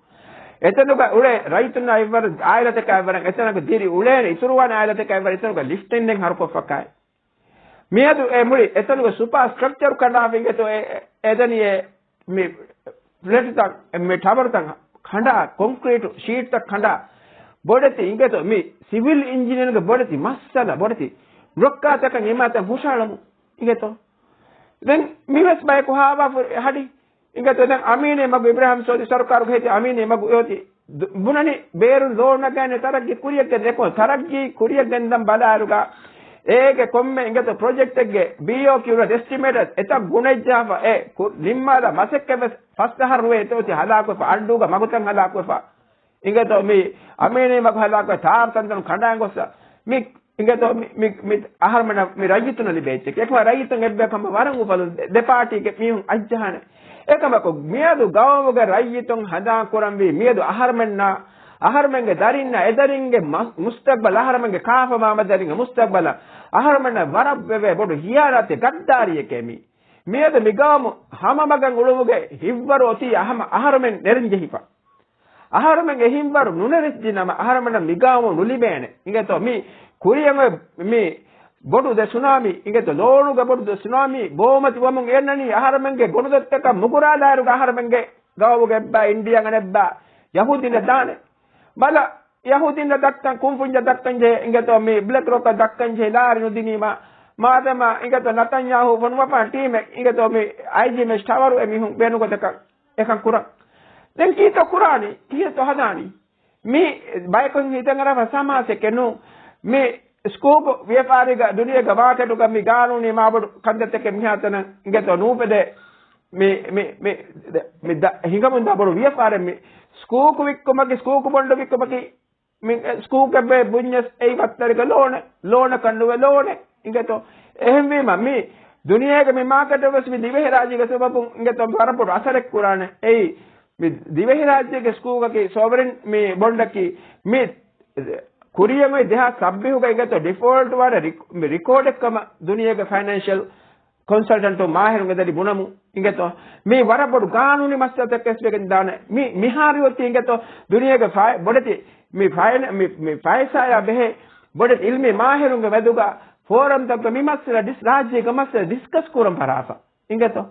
އެތަނުގަ އުޅޭ ރައްޔިތުންނާ އެއްވަރަށް އާއިލާތަކާ އެއްވަރަށް އެތަނަކު ދިރި އުޅޭނެ އިތުރުވާނެ އާއިލާތަކާ އެއްވަރަށް އެތަނުގަ ލިފްޓެއް ނެތް ހަރުކޮށްފަކާއި. މިއަދު އެ މުޅި އެތަނުގެ ސުޕާ ސްޓްރަކްޗަރު ކަނޑާފަ އިނގޭތޯ އެ-، އެ-، އެދަނީ އެ މި ފްލެޓްތައް، މި ޓަވަރުތައް ކަނޑާ، ކޮންކްރީޓު ޝީޓްތައް ކަނޑާ، ބޮޑެތި އިނގޭތޯ މި ސިވިލް އިންޖިނިއަރުންގެ ބޮޑެތި މައްސަލަ، ބޮޑެތި ރޮއްކާތަކަށް އިމާތައް ހުށަހަޅަމު އިނގޭތޯ. ދެން މިވެސް ބަޔަކު ހާވާފަ ހަޑި. އިނގޭތޯ ދެން އަމީނޭ މަގު، އިބްރާހިމް ސޯދީ ސަރުކާރުގެ ހެދި އަމީނޭ މަގު އެއޮތީ ދު-، ބުނަނީ ބޭރުން ލޯން ނަގާނެ ތަރައްގީ ކުރިއަށް ގެންދަން. އެކަމަކު ތަރައްގީ ކުރިއަށް ގެންދަން ބަލާއިރުގަ އޭގެ ކޮންމެ އިނގޭތޯ ޕްރޮޖެކްޓެއްގެ ބީއޯކިއު ނުވަތަ އެސްޓިމޭޓަރ އެތައް ގުނައްޖާފަ އެ ކު-، ނިންމާލާ މަސައްކަތްވެސް ފަސް އަހަރު ނުވޭ އެތައް އޮތީ ހަލާކުވެފަ، އައްޑޫގަ މަގުތައް ހަލާކުވެފަ. އިނގޭތޯ މި އަމީނީ މަގު ހަލާކުވެ ތާރު ތަންތަނުން ކަނޑާން ގޮއްސަ. މި އިނގޭތޯ މި، މި، މި އަހަރުމެންނަށް މި ރައްޔިތުންނަށް ލިބޭ އެއްޗެކޭ. އެކަމަކު ރައްޔިތުން އެއްބަޔަކު ހަމަ ވަރަށް އުފަލުން ދެ، ދެ ޕާޓީގެ މީހުން އައްޖަހާނެ. އެކަމަކު މިއަދު ގައުމުގެ ރައްޔިތުން ހަނދާން ކުރަންވީ މިއަދު އަހަރުމެންނާ، އަހަރުމެންގެ ދަރިންނާ އެ ދަރިންގެ މަ-، މުސްތަގްބަލަށް، އަހަރުމެންގެ ކާފަ މާމަ ދަރިންގެ މުސްތަގްބަލަށް އަހަރުމެންނަށް ވަރަށް ވެވޭ ބޮޑު ހިޔާނާތެއް ގައްދާރީއެކޭ މީ. މިއަދު މި ގައުމު ހަމަ މަގަށް އުޅުމުގެ ހިތްވަރު އޮތީ ހަމަ އަހަރުމެން ނެރެން ޖެހިފަ. އަހަރުމެންގެ ހިތްވަރު ނުނެރެސްދިނަމަ އަހަރުމެންނަށް މި ގައުމު ނުލިބޭނެ. އިނގޭތޯ މި ކުރިއަށް އޮތް މި ބޮޑު ދެ ސުނާމީ، އިނގޭތޯ ލޯނުގެ ބޮޑު ދެ ސުނާމީ ބޯމަތި ވަމުން އެންނަނީ އަހަރުމެންގެ ގޮނޑުދޮށްތަކަށް މުގުރާލާއިރުގަ އަހަރުމެންގެ ގައުމުގެ އެއްބާ އިންޑިއާ އަނެއްބާ ޔަހޫދީންނަށް ދާނެ. ބަލަ، ޔަހޫދީންނަށް ދައްކަން، ކުންފުންޏަށް ދައްކަން ޖެހޭ، އިނގޭތޯ މި ބްލެކް ރޮކަށް ދައްކަން ޖެހޭ ލާރި ނުދިނީމަ، މާދަމާ އިނގޭތޯ ނަތަންޔާހޫ ފޮނުވަފާން ޓީމެއް، އިނގޭތޯ މި އައިޖީ މެސް ޓަވަރު އެ މީހުން ބޭނުންގޮތަކަށް އެކަން ކުރަން. ދެން ކީއްތޯ ކުރާނީ؟ ކީއްތޯ ހަދާނީ؟ މި ބަޔަކު ހިތަށް އަރާފަ ސަމާސެކެއް ނޫ. މި ސްކޫކު ވިޔަފާރީގަ ދުނިޔޭގެ މާކެޓުގަ މި ގާނޫނީ މާބޮޑު ކަންތައްތަކެއް މިހާތަނަށް އިނގޭތޯ ނޫފެދޭ. މި، މި، މި، މި ދަ-، ހިނގަމުންދާ ބޮޑު ވިޔަފާރެއް މި. ސްކޫކު ވިއްކުމަކީ، ސްކޫކު ބޮންޑު ވިއްކުމަކީ، މި ސްކޫކެއް ބޭ ބުންޏަސް އެއީ ވައްތަރިގަ ލޯނެ، ލޯނަކަށް ނުވެ ލޯނެ އިނގޭތޯ. އެހެންވީމަ މި ދުނިޔޭގެ މި މާކެޓަށް ވެސް މި ދިވެހިރާއްޖޭގެ ސަބަބުން އިނގޭތޯ ވަރަށް ބޮޑު އަސަރެއް ކުރާނެ. އެއީ މި ދިވެހިރާއްޖޭގެ ސްކޫލަކީ ސޯވަރިން މި ބޮންޑަކީ މި ކުރިޔަށް އޮތް ދެހާސް ސައްބީހުގަ އިނގޭތޯ ޑިފޯލްޓް ވާނެ ރިކް-، މި ރިކޯޑެއް ކަމަށް ދުނިޔޭގެ ފައިނޭންޝަލް ކޮންސަލްޓަންޓު މާހިރުންގެ ދަރި ބުނަމު އިނގޭތޯ. މި ވަރަށް ބޮޑު ގާނޫނީ މައްސަލަތަކެއް ވެގެން ދާނެ. މި، މިހާރު އޮތީ އިނގޭތޯ ދުނިޔޭގެ ފައި-، ބޮޑެތި މި ފައި-، މި، މި ފައިސާޔާ ބެހޭ ބޮޑެތި އިލްމީ މާހިރުންގެ މެދުގަ ފޯރަމްތަކުގަ މި މައްސަލަ ޑިސް-، ރާއްޖޭގެ މައްސަލަ ޑިސްކަސް ކުރަން ފަށާފަ އިނގޭތޯ.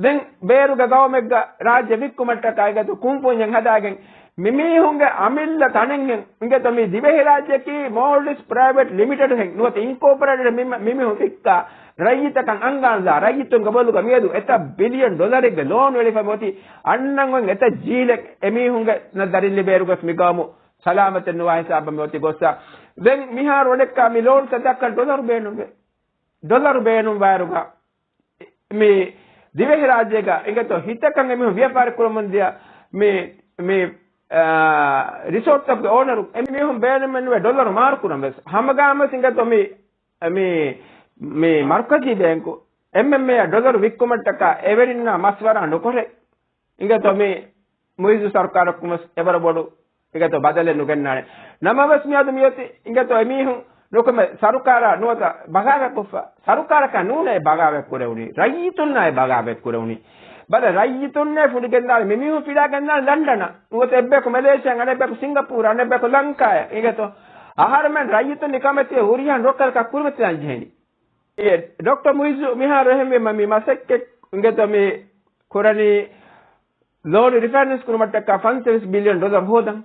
ދެން ބޭރުގެ ގައުމެއްގަ ރާއްޖެ ވިއްކުމަށްޓަކާ އިނގޭތޯ ކުންފުންޏެއް ހަދާގެން މިމީހުންގެ އަމިއްލަ ތަނެއްހެން އިނގޭތޯ މި ދިވެހިރާއްޖެއަކީ މޯލްޑިވްސް ޕްރައިވެޓް ލިމިޓެޑް ހެން ނުވަތަ އިންކޯޕަރޭޓެޑް މި، މިމީހުން ވިއްކާ ރައްޔިތަކަށް އަންގާންލާ ރައްޔިތުންގެ ބޮލުގަ މިއަދު އެތައް ބިލިއަން ޑޮލަރެއްގެ ލޯން އެޅިފަ މިއޮތީ އަންނަން އޮތް އެތައް ޖީލެއް އެމީހުންގެ ދަރިން ލިބޭއިރު ގޮސް މި ގައުމު ސަލާމަތެއް ނުވާ ހިސާބަށް މިއޮތީ ގޮއްސަ. ދެން މިހާރު އޮޑެއްކާ މި ލޯން ސަދައްކަން ޑޮލަރު ބޭނުންވޭ. ޑޮލަރު ބޭނުންވާއިރުގަ މި ދިވެހިރާއްޖޭގަ އިނގޭތޯ ހިތަކަށް އެމީހުން ވިޔަފާރި ކުރަމުން ދިޔަ މި، މި، އާ، ރިސޯޓްތަކުގެ އޯނަރު އެމީހުން ބޭނުމެއް ނުވޭ ޑޮލަރު މާރު ކުރަން ވެސް. ހަމަގާމަސް އިނގޭތޯ މި، މި، މި މަރުކަޒީ ބޭންކު އެމްއެމްއޭއަށް ޑޮލަރު ވިއްކުމަށްޓަކާ އެވެރިންނާ މަސްވަރާ ނުކުރޭ. އިނގޭތޯ މި މުއިއްޒު ސަރުކާރަކުން ވެސް އެވަރަށް ބޮޑު އިނގޭތޯ ބަދަލެއް ނުގެންނާނެ. ނަމަވެސް މިއަދު މިއޮތީ އިނގޭތޯ އެމީހުން ނުކުމެ ސަރުކާރާ ނުވަތަ ބަޣާވާތްކޮށްފަ. ސަރުކާރަކާ ނޫނޭ ބަޣާވާތް ކުރެވުނީ. ރައްޔިތުންނާއި ބަޣާވާތް ކުރެވުނީ. ބަލަ ރައްޔިތުންނޭ ފުނޑިގެންދާނީ މިމީހުން ފިލާގެންދާނީ ލަންޑަނަށް. ނުވަތަ އެއްބަޔަކު މެލޭޝިޔާ، އަނެއްބަޔަކު ސިންގަޕޫރު، އަނެއްބަޔަކު ލަންކާޔަށް. އިނގޭތޯ އަހަރުމެން ރައްޔިތުން ނިކަމެތި ހުރިހާ ރޮކަލަކަށް ކުރިމަތިލާން ޖެހެނީ. އެ، ޑޮކްޓަރ މުއިއްޒު މިހާރު އެހެންވީމަ މި މަސައްކަތް އިނގޭތޯ މި ކުރަނީ ލޯނު ރިފައިނޭންސް ކުރުމަށްޓަކާ ފަންސާސް ބިލިއަން ޑޮލަރު ހޯދަން.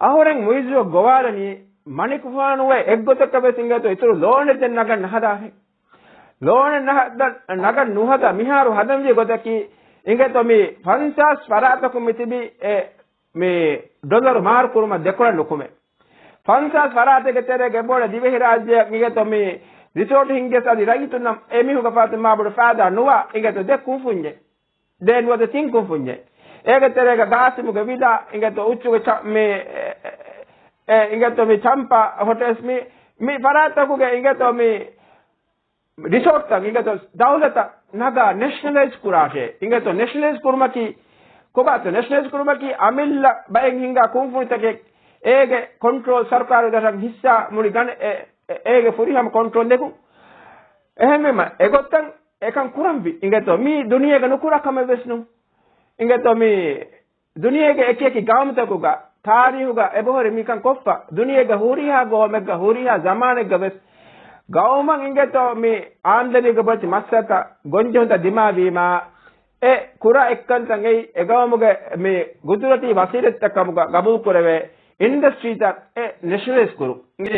އަހުރެން މުއިއްޒު ގޮވާލަނީ މަނިކުފާނު އެއްގޮތަކަށް ވެސް އިނގޭތޯ އިތުރު ލޯނެއް ދެން ނަގަން ނަހަދާހެން. ލޯނެއް ނަހަ-، ނަގަން ނުހަދާ މިހާރު ހަދަންވީ ގޮތަކީ އިނގޭތޯ މި ފަންސާސް ފަރާތަކުން މި ތިބި އެ މި ޑޮލަރު މާރު ކުރުމަށް ދެކޮޅަށް ނުކުމެ. ފަންސާސް ފަރާތެއްގެ ތެރޭގަ އެބޮޑަށް ދިވެހިރާއްޖެއަށް އިނގޭތޯ މި ރިސޯޓް ހިންގިޔަސް އަދި ރައްޔިތުންނަށް އެމީހުންގެ ފަރާތުން މާބޮޑު ފައިދާ ނުވާ އިނގޭތޯ ދެ ކުންފުންޏެއް. ދެ ނުވަތަ ތިން ކުންފުންޏެއް. އޭގެ ތެރޭގަ ގާސިމުގެ ވިލާ އިނގޭތޯ އުއްޗުގެ ޗަ-، މި، އެ، އެ، އިނގޭތޯ މި ޗަމްޕާ ހޮޓެލްސް މި، މި ފަރާތްތަކުގެ އިނގޭތޯ މި ރިސޯޓްތައް އިނގޭތޯ ދައުލަތަށް ނަގާ ނެޝަނަލައިޒް ކުރާށޭ. އިނގޭތޯ ނެޝަނަލައިޒް ކުރުމަކީ ކޮބާތޯ؟ ނެޝަނަލައިޒް ކުރުމަކީ އަމިއްލަ ބައެއް ހިންގާ ކުންފުނިތަކެއް އޭގެ ކޮންޓްރޯލް، ސަރުކާރުގެ ރަށަށް ހިއްސާ މުޅި ގަނެ-، އެ-، އެ-، އޭގެ ފުރިހަމަ ކޮންޓްރޯލް ދެކުން. އެހެންވީމަ އެގޮތަށް އެކަން ކުރަންވީ އިނގޭތޯ މީ ދުނިޔޭގަ ނުކުރާ ކަމެއް ވެސް ނޫން. އިނގޭތޯ މީ ދުނިޔޭގެ އެކިއެކި ގައުމުތަކުގަ ތާރީހުގަ އެބަހުރި މިކަން ކޮށްފަ، ދުނިޔޭގެ ހުރިހާ ގައުމެއްގަ ހުރިހާ ޒަމާނެއްގަ ވެސް ގައުމަށް އިނގޭތޯ މި އާމްދަނީގެ ބޮޑެތި މައްސަލަތައް ގޮންޖެހުންތައް ދިމާވީމާ، އެ ކުރާ އެއްކަންތައް އެއީ އެ ގައުމުގެ މި ގުދުރަތީ ވަސީލަތްތައް ކަމުގަ ގަބޫލު ކުރެވޭ އިންޑަސްޓްރީތައް އެ ނެޝަނަލައިޒް ކުރުން. މި،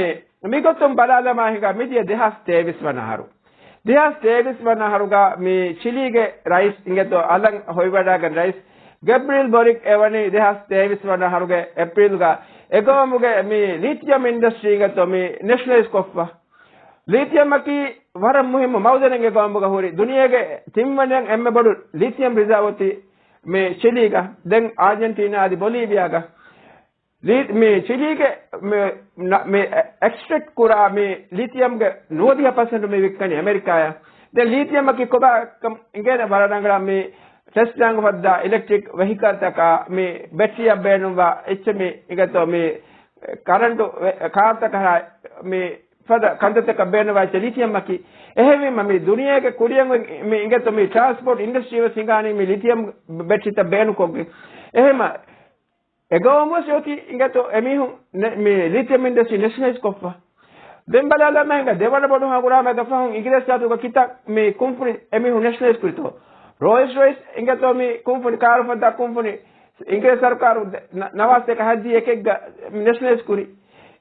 މިގޮތުން ބަލާލަމާ ހިނގާ މިދިޔަ ދެހާސް ތޭވީސް ވަނަ އަހަރު. ދެހާސް ތޭވީސް ވަނަ އަހަރުގަ މި ޗިލީގެ ރައީސް އިނގޭތޯ އަލަށް ހޮވިވަޑައިގެން ރައީސް ގެބްރިއެލް ބޮރިކް އެވަނީ ދެހާސް ތޭވީސް ވަނަ އަހަރުގެ އޭޕްރީލްގަ އެގައުމުގެ މި ލިތިއަމް އިންޑަސްޓްރީ އިނގޭތޯ މި ނެޝަނަލައިޒް ކޮށްފަ. ލިތިއަމަކީ ވަރަށް މުހިއްމު މައުދަނެއް އެގައުމުގަ ހުރި. ދުނިޔޭގެ ތިންވަނައަށް އެންމެ ބޮޑު ލިތިއަމް ރިޒާވް އޮތީ މި ޗިލީގަ، ދެން އާޖެންޓީނާ އަދި ބޮލީވިއާގަ. ލީ-، މި ޗިލީގެ މި، ނަ-، މި އެ-، އެކްސްޓްރެކްޓް ކުރާ މި ލިތިއަމްގެ ނުވަދިހަ ޕަސެންޓު މި ވިއްކަނީ އެމެރިކާއަށް. ދެން ލިތިއަމަކީ ކޮބާކަން އިނގޭނެ ވަރަށް ރަނގަޅަށް މި ޓެސްލާގެ ފައްދާ އިލެކްޓްރިކް ވެހިކަލްތަކާ މި ބެޓްރީއަށް ބޭނުންވާ އެއްޗެއް މި އިނގޭތޯ މި ކަރަންޓު ވެ-، ކާރުތަކަށާ މި ފަދަ ކަންތައްތަކަށް ބޭނުންވާ އެއްޗެއް ލިތިއަމަކީ. އެހެންވީމަ މި ދުނިޔޭގެ ކުރިއަށް މި އިނގޭތޯ މި ޓްރާންސްޕޯޓް އިންޑަސްޓްރީ ވެސް ހިނގާނީ މި ލިތިއަމް ބެޓްރީތައް ބޭނުންކޮށްގެން. އެހެންމަ އެގައުމުވެސް އޮތީ އިނގޭތޯ އެމީހުން ނެ-، މި ލިތިއަމް އިންޑަސްޓްރީ ނެޝަނަލައިޒް ކޮށްފަ. ދެން ބަލާލަމާ ހިނގާ ދެވަނަ ބޮޑު ހަނގުރާމައިގެ ފަހުން އިނގިރޭސި ޒާތުގަ ކިތައް މި ކުންފުނި އެމީހުން ނެޝަނަލައިޒް ކުރިތޯ؟ ރޯލްސް ރޮއިސް އިނގޭތޯ މި ކުންފުނި ކާރު ފައްދާ ކުންފުނި އިނގިރޭސި ސަރުކާރު ދެ-، ނަ-، ނަވާސް އެކަ ހައްދި އެކެއްގަ ނެޝަނަލައިޒް ކުރި.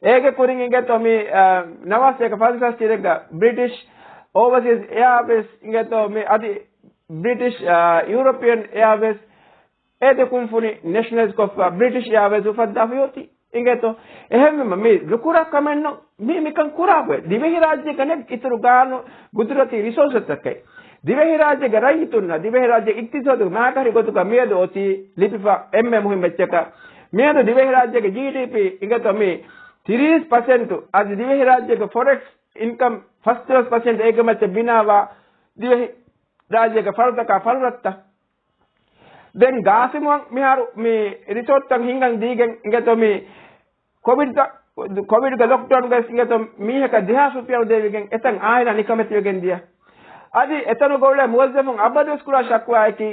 އޭގެ ކުރިން އިނގޭތޯ މި، އަ، ނަވާސް އެކަ ފަންސާސް ތިރެއްގަ ބްރިޓިޝް އޯވަސީސް އެއާވޭސް އިނގޭތޯ މި އަދި ބްރިޓިޝް، އަ، ޔޫރޯޕިއަން އެއާވޭސް އެ ދެ ކުންފުނި ނެޝަނަލައިޒް ކޮށްފަ، ބްރިޓިޝް އެއާވޭސް އުފައްދާފައި އޮތީ. އިނގޭތޯ؟ އެހެންވީމަ މި ނުކުރާ ކަމެއް ނޫން. މި، މިކަން ކުރާ ގޮތް. ދިވެހިރާއްޖޭގަ ނެތް އިތުރު ގާނޫ ގުދުރަތީ ރިސޯސަސްތަކެއް. ދިވެހިރާއްޖޭގެ ރައްޔިތުންނަށް، ދިވެހިރާއްޖޭގެ އިޤްތިޞާދުގެ މާކަރި ގޮތުގަ މިއަދު އޮތީ ލިބިފަ އެންމެ މުހިއްމު އެއްޗަކަށް. މިއަދު ދިވެހިރާއްޖޭގެ ޖީޑީޕީ އިނގޭތޯ މި ތިރީސް ޕަސެންޓު އަދި ދިވެހިރާއްޖޭގެ ފޮރެކްސް އިންކަމް ފަސްދޮޅަސް ޕަސެންޓު އޭގެ މައްޗަށް ބިނާވާ ދިވެހިރާއްޖޭގެ ފަރުތަކާ ފަރުރަށްތައް. ދެން ގާސިމުއަށް މިހާރު މި ރިސޯޓްތައް ހިންގަން ދީގެން އިނގޭތޯ މި ކޮވިޑް، ކޮވިޑްގެ ލޮކްޑައުންގަ އިނގޭތޯ މީހަކަށް ދެހާސް ރުފިޔާ ދެވިގެން އެތަން އާއިލާ ނިކަމެތިވެގެން ދިޔަ. އަދި އެތަނުގަ އުޅޭ މުވައްޒަފުން އަބަދުވެސް ކުރާ ޝަކުވާއަކީ،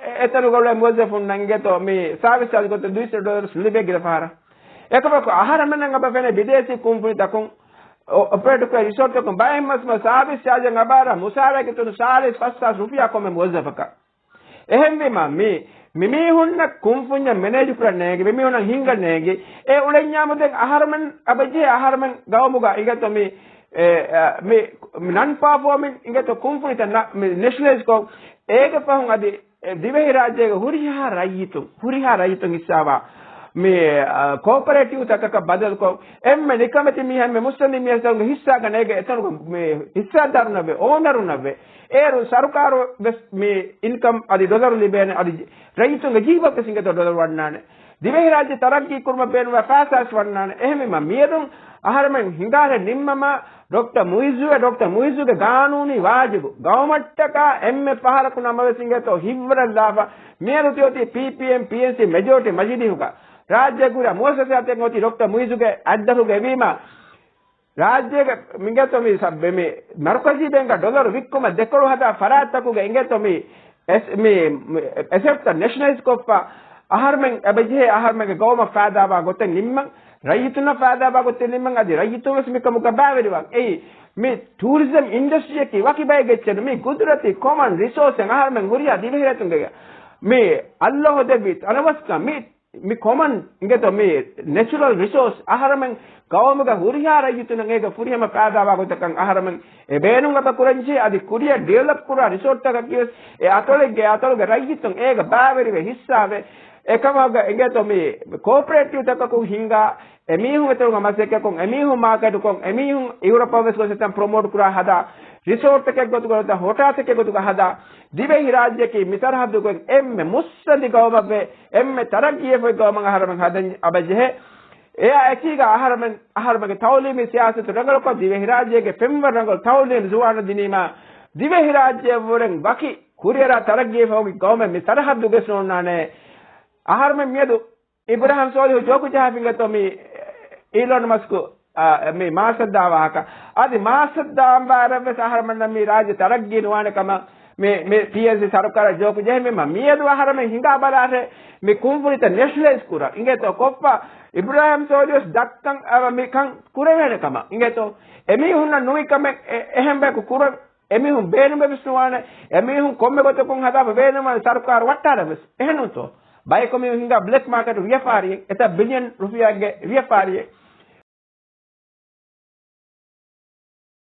އެ-، އެތަނުގަ އުޅޭ މުވައްޒަފުންނަށް އިނގޭތޯ މި ސާވިސް ޗާޖް ގޮތަށް ދުއިސައްތަ ޑޮލަރު ލިބޭ ގިނަ ފަހަރަށް. އެކަމަކު އަހަރެމެންނަށް އަބަ ފެނޭ ބިދޭސީ ކުންފުނިތަކުން އޮ-، އޮޕަރޭޓް ކުރާ ރިސޯޓްތަކުން ބައެއް މަސް މަސް ސާވިސް ޗާޖަށް އަބާރަށް މުސާރައިގެ ތުނު ސާޅީސް ފަސް ހާސް ރުފިޔާ ކޮންމެ މުވައްޒަފަކަށް. އެހެންވީމަ، މި މިމީހުންނަށް ކުންފުންޏަށް މެނޭޖު ކުރަން ނޭނގެ، މިމީހުންނަށް ހިންގަން ނޭނގެ. އެ އުޅެންޏާމު ދެން އަހަރުމެން އަބަޖެހޭ އަހަރުމެން ގައުމުގަ އިނގޭތޯ މި، އެ، އަ، މި ނަން ޕާފޯމިން އިނގޭތޯ ކުންފުނިތައް ނަ-، މި ނެޝަނަލައިޒް ކޮށް، އޭގެ ފަހުން އަދި އެ ދިވެހިރާއްޖޭގެ ހުރިހާ ރައްޔިތުން، ހުރިހާ ރައްޔިތުން ހިއްސާވާ މި، އަ، ކޯޕަރޭޓިވް ތަކަކަށް ބަދަލުކޮށް، އެންމެ ނިކަމެތި މީހެއް، އެންމެ މުއްސަނދި މީހެއް އެތަނުގަ މި ހިއްސާދާރުންނަށްވެ، އޯނަރުންނަށްވެ، އޭރު ސަރުކާރު ވެސް މި އިންކަމް އަދި ޑޮލަރު ލިބޭނެ، އަދި ރައްޔިތުންގެ ޖީބަށް ވެސް އިނގޭތޯ ޑޮލަރު ވަންނާނެ. ދިވެހިރާއްޖެ ތަރައްގީ ކުރުމަށް ބޭނުންވާ ފައިސާ ވެސް ވަންނާނެ. އެހެންވީމަ، މިއަދުން އަހަރުމެން ހިނގާހެއް ނިންމަމާ، ޑޮކްޓަރ މުއިއްޒުގެ، ޑޮކްޓަރ މުއިއްޒުގެ ގާނޫނީ ވާޖިބު، ގައުމަށްޓަކާ އެންމެ ފަހަރަކު ނަމަވެސް އިނގޭތޯ ހިއްވަރަށްލާފަ، މިއަދު ތިއޮތީ ޕީޕީއެމް، ޕީއެންސީ މެޖޯރިޓީ މަޖިލީހުގަ، ރާއްޖޭގެ ހުރިހާ މުއައްސަސާތަކުން އޮތީ ޑޮކްޓަރ މުއިއްޒުގެ އަތްދަށުގަ އެވީމަ، ރާއްޖޭގެ އިނގޭތޯ މި ސަ-، މި މަރުކަޒީ ބޭންކަށް ޑޮލަރު ވިއްކުމަށް ދެކޮޅު ހަދާ ފަރާތްތަކުގެ އިނގޭތޯ މި އެސް-، މި، މި އެސެޓްތައް ނެޝަނަލައިޒް ކޮށްފަ، އަހަރުމެން އެބަޖެހޭ އަހަރުމެންގެ ގައުމަށް ފައިދާވާ ގޮތެއް ނިންމަން، ރައްޔިތުންނަށް ފައިދާވާ ގޮތެއް ނިންމަން، އަދި ރައްޔިތުން ވެސް މިކަމުގަ ބައިވެރިވާން. އެއީ، މި ޓޫރިޒަމް އިންޑަސްޓްރީއަކީ ވަކި ބައެއް އެއްޗެއް ނޫން. މި ގުދުރަތީ ކޮމަން ރިސޯސްއެއް އަހަރުމެން ހުރިހާ ދިވެހިރައްޔިތުންގެ މި އައްލޯހު ދެއްވި ތަނަވަސްކަން، މި މި ކޮމަން އިނގޭތޯ މި ނެޗުރަލް ރިސޯސް އަހަރަމެން ގައުމުގެ ހުރިހާ ރައްޔިތުންނަށް އޭގެ ފުރިހަމަ ފައިދާވާ ގޮތަކަށް އަހަރަމެން އެ ބޭނުން އެބަ ކުރަންޖެހޭ. އަދި ކުރިއަށް ޑިވެލޮޕް ކުރާ ރިސޯޓްތަކަކީ ވެސް އެ އަތޮޅެއްގެ އަތޮޅުގެ ރައްޔިތުން އޭގަ ބައިވެރިވެ ހިއްސާވެ، އެކަމަކު އިނގޭތޯ މި ކޯޕަރޭޓިވް ތަކަކު ހިންގާ، އެމީހުން އެތަނުގަ މަސައްކަތްކޮށް، އެމީހުން މާކެޓުކޮށް، އެމީހުން އިއުރޮޕަށް ވެސް ގޮސް އެތަން ޕްރޮމޯޓް ކުރާ ހަދާ، ރިސޯޓްތަކެއް ގޮތުގަ ނުވަތަ ހޮޓާތަކެއް ގޮތުގަ ހަދާ، ދިވެހި ރާއްޖެއަކީ މި ސަރަހައްދުގައި އެންމެ މުއްސަނދި ގައުމަށްވެ، އެންމެ ތަރައްގީވެފައި ގައުމަށް އަހަރަމެން ހަދަން އަބަޖެހޭ. އެއާ އެކީގަ އަހަރަމެން، އަހަރަމެންގެ ތައުލީމީ ސިޔާސަތު ރަނގަޅުކޮށް، ދިވެހިރާއްޖޭގެ ފެންވަރު ރަނގަޅު ތައުލީމް ޒުވާނު ދިނީމާ، ދިވެހިރާއްޖެއަށްވުރެން ވަކި ކުރިއަރާ ތަރައްގީވެފަ ގައުމެއް މި ސަރަހައްދުގައި ނޯންނާނެ. އަހަރަމެން މިއަދު އިބްރާހިމް ސޯލިހު ޖޯކު ޖަހާފަ އިނގޭތޯ މި އީލޯން މަސްކު، އާ، މި މާސް ހައްދާ ވާހަކަ. އަދި މާސް ހައްދާ އަނބާރަށް ވެސް އަހަރަމެންނަށް މި ރާއްޖެ ތަރައްގީ ނުވާނެ ކަމަށް މި، މި ޕީއެންސީ ސަރުކާރަށް ޖޯކު ޖެހެން މި މިއަދު އަހަރަމެން ހިނގާ ބަލާށޭ، މި ކުންފުނިތައް ނެޝަނަލައިޒް ކުރަން އިނގޭތޯ ކޮށްފަ، އިބްރާހިމް ސޯލިހު ވެސް ދައްކަން އަވަ މި ކަން ކުރެވޭނެ ކަމަށް އިނގޭތޯ. އެމީހުންނަށް ނުވި ކަމެއް އެ-، އެހެން ބަޔަކު ކުރަން އެމީހުން ބޭނުމެއް ވެސް ނުވާނެ. އެމީހުން ކޮންމެ ގޮތަކުން ހަދާފަ ބޭނުންވާނެ ސަރުކާރު ވައްޓާލަން ވެސް. އެހެންނޫންތޯ؟ ބަޔަކު މީހުން ހިނގާ ބްލެކް މާކެޓް ވިޔަފާރިއެއް، އެތައް ބިލިއަން ރުފިޔާގެ ވިޔަފާރިއެއް.